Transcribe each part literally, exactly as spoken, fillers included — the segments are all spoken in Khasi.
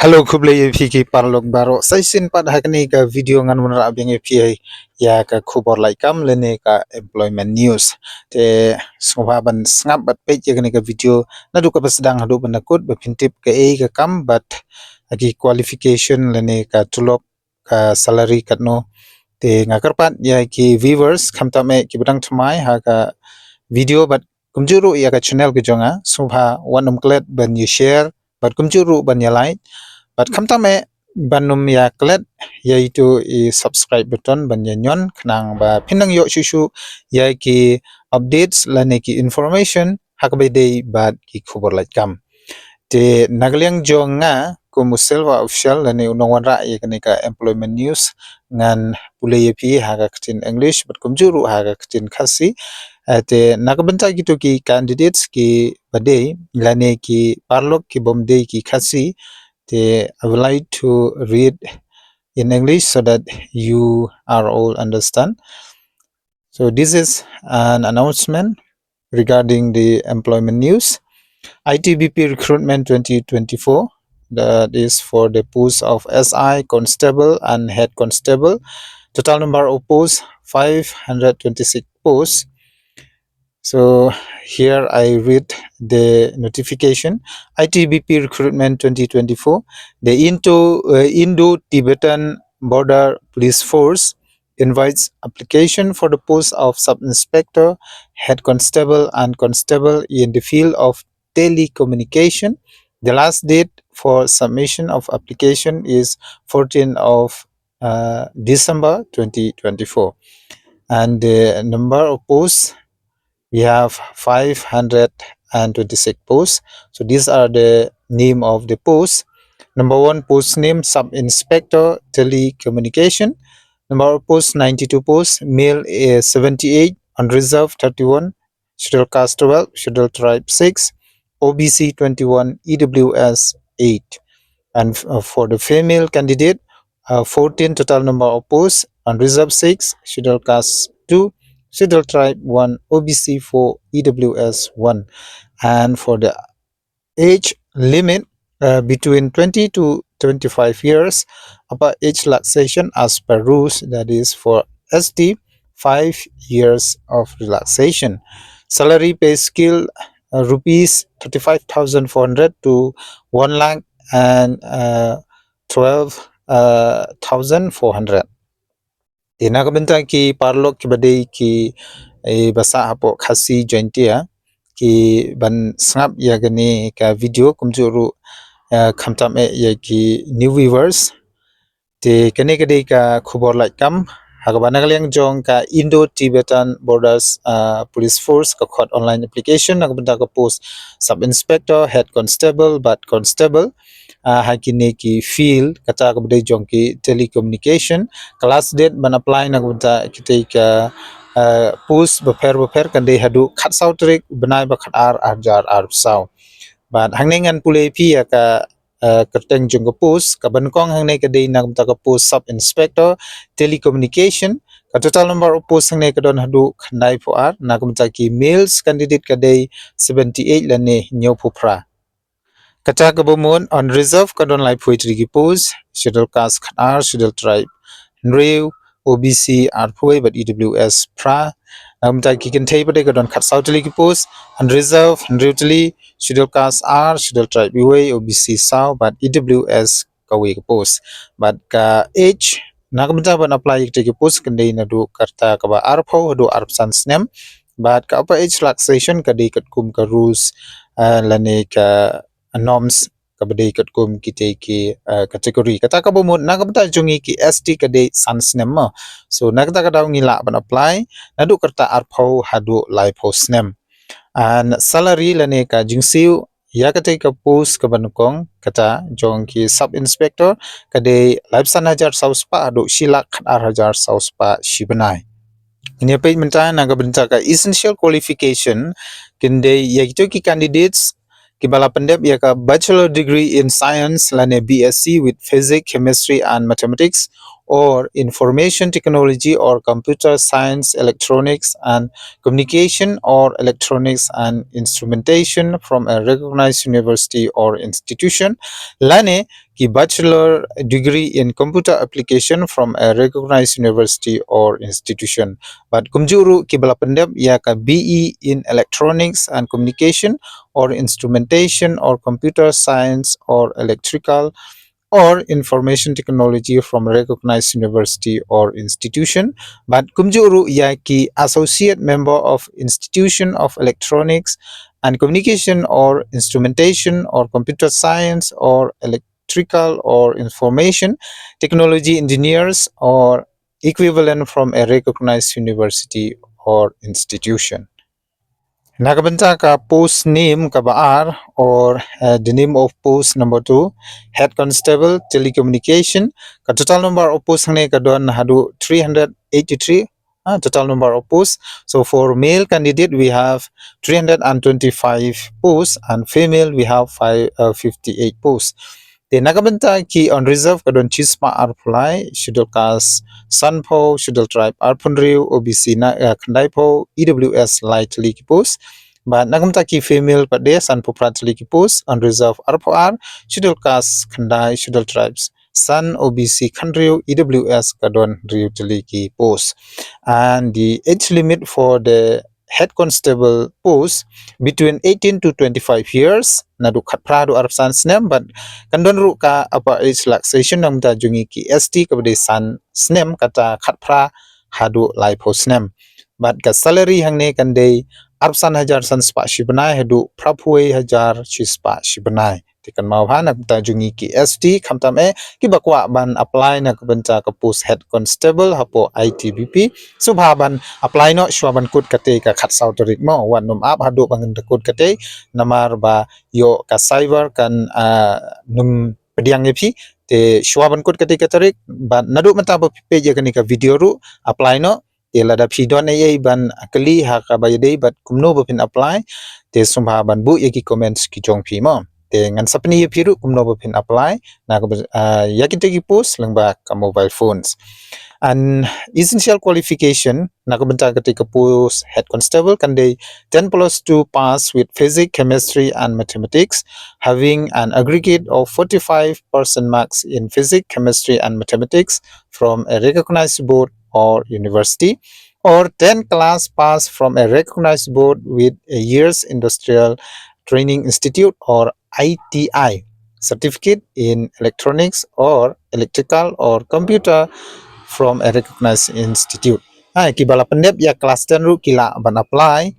Hello, khublei ïa phi ki paralok baroh. Sa shisien pat ha kane ka video ngan wanrah biang ïa phi ïa ka khubor lait kam lane ka employment news. Te sngewbha ban sngap bad peit ïa kane ka video naduh kaba sdang haduh ban da kut ba phin tip kaei ka kam bad ki qualification lane ka tulop, ka salary katno. Te nga kyrpad ïa ki viewers khamtam eh kiba dang thymmai ha ka video bad kumjuh ruh ïa ka channel ka jong nga, sngewbha wat nym klet ban ïa share bad kumjuh ruh ban ïa like bad khamtam eh ban nym ïa klet ïa itu i subscribe button ban ïa ñion khnang ba phin nang ïoh shuh shuh ïa ki updates lane ki information ha kaba ïadei bad ki khubor lait kam. Te na ka liang jong nga kum u Silver Official lane u nongwanrah ïa kane ka employment news, ngan pule ïa phi ha ka ktien English bad kumjuh ruh ha ka ktien Khasi. Eh, te na ka bynta kito ki candidates kiba dei lane ki paralok kibym dei ki Khasi, te I would like to read in English so that you are all understand. So this is an announcement regarding the employment news. I T B P recruitment twenty twenty-four, that is for the post of S I, constable and head constable. Total number of posts, five hundred twenty-six posts. So here I read the notification. I T B P recruitment twenty twenty-four. The Indo, uh, Indo-Tibetan Border Police Force invites application for the post of Sub Inspector, Head Constable and Constable in the field of telecommunication. The last date for submission of application is fourteenth of, uh, December twenty twenty-four. And the number of posts, we have five hundred twenty-six posts. So these are the name of the posts. Number one post name, Sub Inspector Telecommunication. Number of posts, ninety-two posts. Male is seventy-eight, unreserved, thirty-one, Scheduled Caste, twelve, Scheduled Tribe, six, O B C, twenty-one, E W S, eight. And f-, uh, for the female candidate, uh, fourteen total number of posts, unreserved, six, Scheduled Caste, two, Scheduled Tribe, one, O B C, four, E W S, one. And for the age limit, uh, between twenty to twenty-five years, upper age relaxation as per rules, that is for S T, five years of relaxation. Salary pay scale, uh, rupees thirty-five thousand four hundred to one lakh and, uh, twelve, uh, thousand four hundred. Te na ka bynta ki paralok kiba dei ki, eh, ba sah hapoh Khasi Jaintia, ki ban sngap ïa kane ka video kumjuh ruh, eh, khamtam eh ïa ki new viewers. Te kane ka dei ka khubor lait kam ha kaba na ka liang jong ka Indo-Tibetan Borders, ah, Police Force ka khot online application na ka bynta ka post Sub Inspector, Head Constable bad Constable, ah, ha kine ki field, kata kaba dei jong ki telecommunication. Ka last date ban apply na ka bynta kita ki, ah, post bapher bapher kan dei haduh khatsaw tarik bnai ba khatar arhajar arphew saw. Bad hangne ngan pule ïa phi ïa ka, ah, kyrteng jong ka post, kaba nyngkong hangne ka dei na ka bynta ka post Sub Inspector Telecommunication. Ka total number of post hangne ka don haduh khyndaiphew ar, na ka bynta ki males candidate ka dei seventy-eight lane hynñiewphew phra. Kata kaba mut, unreserved ka don laiphew wei tylli ki post, Scheduled Caste khatar, Scheduled Tribe hynriew, O B C arphew wei bad E W S phra. Na ka bynta ki kynthei pat ka don khatsaw tylli ki post, unreserved hynriew tylli, Scheduled Caste ar, Scheduled Tribe uwei, O B C saw bad E W S kawei ka post. Bad ka age, na ka bynta ban apply ïa kita ki post kan dei naduh ka rta kaba arphew haduh arphew san snem. Bad ka upper age relaxation ka dei katkum ka rules, eh, lane ka norms kaba dei katkum kita ki, eh, category. Kata kaba mut na ka bynta jong ngi ki S T ka dei san snem mo. So na kata ka daw ngi lah ban apply naduh ka rta arphew haduh laiphew snem. And salary lane ka jingsiew ïa kata ka post kaba nyngkong, kata jong ki Sub Inspector, ka dei laiphew san hajar saw spah haduh shi lak khatar hajar saw spah shi bnai. Ngin ïa peit mynta na ka bynta ka essential qualification, kin dei ïa kito ki candidates kiba la pyndep ïa ka Bachelor Degree in Science lane B S C with Physics, Chemistry and Mathematics, or information technology or computer science, electronics and communication or electronics and instrumentation from a recognized university or institution, lane ki bachelor degree in computer application from a recognized university or institution. Bad kumjuh ruh kiba la pyndep ïa ka B E in electronics and communication or instrumentation or computer science or electrical or information technology from recognized university or institution. Bad kumjuh ruh ïa ki associate member of institution of electronics and communication or instrumentation or computer science or electrical or information technology engineers or equivalent from a recognized university or institution. Na ka bynta ka post name kaba ar, or uh, the name of post number two, head constable telecommunication. Ka total number of post hangne ka don haduh three hundred eighty-three, uh, total number of posts. So for male candidate we have three hundred twenty-five posts, and female we have five, uh, fifty-eight posts. Te na ka bynta ki unreserved ka don shispah arphew lai, schedule caste sanphew, schedule tribe arphew hynriew, O B C na, uh, khyndaiphew, E W S lai tylli ki post. Bad na ka bynta ki female pat de sanphew phra tylli ki post, unreserved arphew ar, schedule caste khyndai, schedule tribes san, O B C khathynriew, E W S ka don hynriew tylli ki post. And the age limit for the head constable post between eighteen to twenty-five years, naduh khatphra haduh arphew san snem, bad kan don ruh ka upper age relaxation na ka bynta jong ngi ki S T kaba dei san snem, kata khatphra haduh laiphew snem. Bad ka salary hangne kan dei arphew san hajar san spah shi bnai haduh phraphew wei hajar shi spah shi bnai. Te kan mawhana ka bynta jong ngi ki S T, khamtam eh kiba kwah ban apply na ka bynta ka post head constable hapoh I T B P, sngewbha ban apply noh shwa ban kut katei ka khatsaw tarik mo, wat nym ap haduh ban kut katei, namar ba ïoh ka cyber kan, ah, nym pdiang ïa phi. Te shwa ban kut katei ka tarik, bad naduh mynta ba phi peit ïa kane ka video ruh, apply noh. Te lada phi don ei ei ban kylli ha kaba ïadei bad kumno ba phin apply, te sngewbha ban buh ïa ki comments ki jong phi mo. Te ngan sa pyni ïa phi ruh kumno ba phin apply na ka, ah, ïa kitei ki post lyngba ka mobile phones. And essential qualification na ka bynta katei ka post head constable kan dei ten plus two pass with physics, chemistry and mathematics, having an aggregate of forty-five percent marks in physics, chemistry and mathematics from a recognized board or university, or ten class pass from a recognized board with a year's industrial training institute or I T I certificate in electronics or electrical or computer from a recognized institute. Ha, kiba la pyndep ïa class ten ruh ki lah ban apply,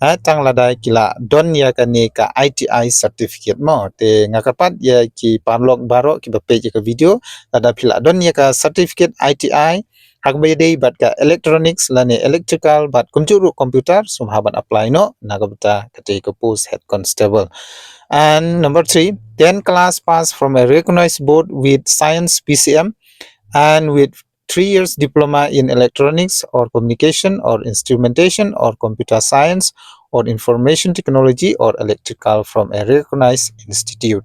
ha, tang lada ki la don ïa kane ka I T I certificate mo. Te nga kyrpad ïa ki paralok baroh kiba peit ïa ka video, lada phi la don ïa ka certificate I T I ha kaba ïadei bad ka electronics lane electrical bad kumjuh ruh computer, sngewbha ban apply noh na ka bynta katei ka post head constable. And number three, ten class pass from a recognized board with science P C M and with three years diploma in electronics or communication or instrumentation or computer science or information technology or electrical from a recognized institute.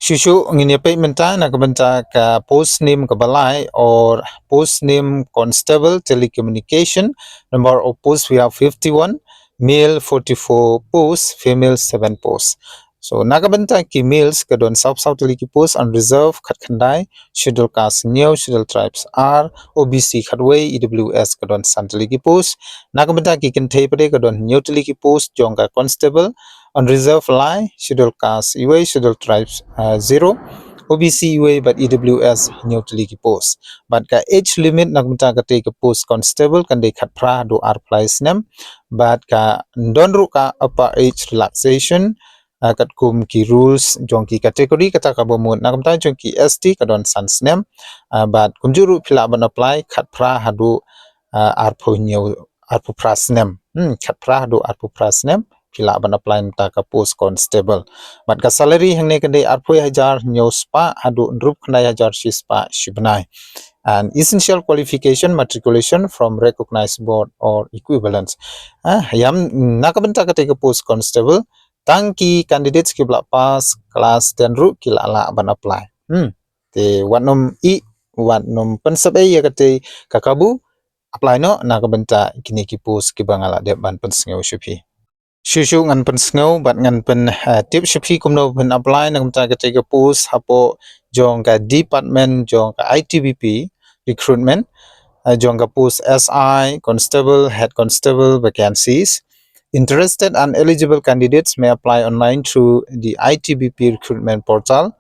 Shuh shuh ngin ïa peit mynta na ka bynta ka post name kaba lai, or post name constable telecommunication. Number of posts we have fifty-one, male forty-four posts, female seven posts. So na ka bynta ki males ka don saw phew saw tylli ki post, unreserved khatkhyndai, schedule caste hynñiew, schedule tribes ar, O B C khatwei, E W S ka don san tylli ki post. Na ka bynta ki kynthei pat de ka don hynñiew tylli ki post jong ka constable, unreserved lai, schedule caste iwei, schedule tribes, uh, zero, O B C iwei bad E W S hynñiew tylli ki post. Bad ka age limit na ka bynta katei ka post constable kan dei khatphra haduh arphew lai snem. Bad ka don ruh ka upper age relaxation, ah, katkum ki rules jong ki category, kata kaba mut na ka bynta jong ki S T ka don san snem, ah, bad kumjuh ruh phi lah ban apply khatphra haduh, ah, arphew hynñiew, arphew phra snem. Hmm, khatphra haduh arphew phra snem phi lah ban apply mynta ka post constable. Bad ka salary hangne kan dei arphew hajar hynñiew spah haduh hynriewphew khyndai hajar shi spah shi bnai. And essential qualification, matriculation from recognized board or equivalent. Ah, ïa na ka bynta katei ka post constable, tang ki candidates kiba la pass class ten ruh ki lah lah ban apply. Hmm. Te wat nym ïeh, wat nym pynsep ei ïa katei ka kabu, apply noh na ka bynta kine ki post kiba nga la dep ban pynsngew sha phi. Shuh shuh ngan pynsngew bad ngan pyn, eh, tip sha phi kumno phin apply na ka bynta katei ka post hapoh jong ka department jong ka I T B P recruitment, eh, jong ka post S I, constable, head constable vacancies. Interested and eligible candidates may apply online through the I T B P recruitment portal.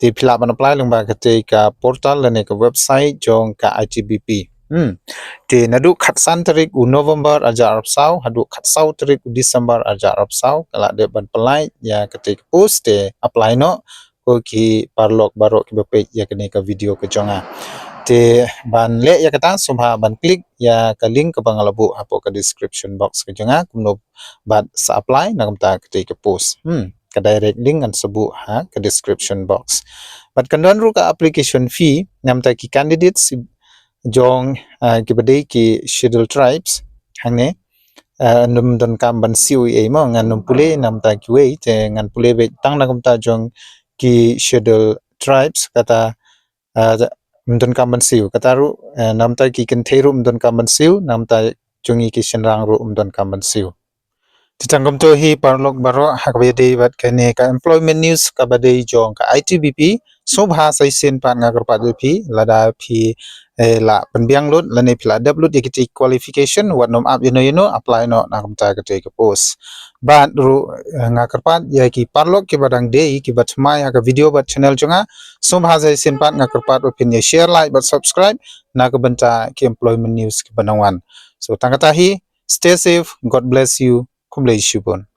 Te phi lah ban apply lyngba katei ka portal lane ka website jong ka I T B P. Hmm. Te naduh khatsan tarik u November arhajar arphew saw haduh khatsaw tarik u December arhajar arphew saw ka la dep ban pynlait ïa katei ka post, te apply noh ko ki paralok baroh kiba peit ïa kane ka video ka jong nga. Te ban leh ïa kata sngewbha ban click ïa ka link kaba nga la buh hapoh ka description box ka jong nga kumno bad sa apply na ka bynta katei ka post. Hmm, ka direct link ngan sa buh ha ka description box. Bad kan don ruh ka application fee na ka bynta ki candidates jong, ah, kiba dei ki scheduled tribes hangne. Ah, ym donkam ban siew ei ei mo, ngan nym pule na ka bynta kiwei, te ngan pule beit tang na ka bynta jong ki scheduled tribes kata, ah, ym donkam ban siew. Kata ruh, eh, na ka bynta ki kynthei ruh ym donkam ban siew, na ka bynta jong ngi ki shynrang ruh ym donkam ban siew. Te tang kumto hi paralok baroh ha kaba ïadei bad kane ka employment news kaba dei jong ka I T B P. Sngewbha sa shisien pat nga kyrpad ïa phi lada phi, eh, la pynbiang lut lane phi la dep lut ïa kitei qualification, wat nym ap ïano ïano, apply noh na ka bynta katei ka post. Bad ruh, eh, nga kyrpad ïa ki paralok kiba dang dei kiba thymmai ha ka video bad channel jong nga, sngewbha sa shisien pat nga kyrpad ba phin ïa share, like bad subscribe na ka bynta ki employment news kiba nang wan. So tang kata hi, stay safe, God bless you, khublei shibun.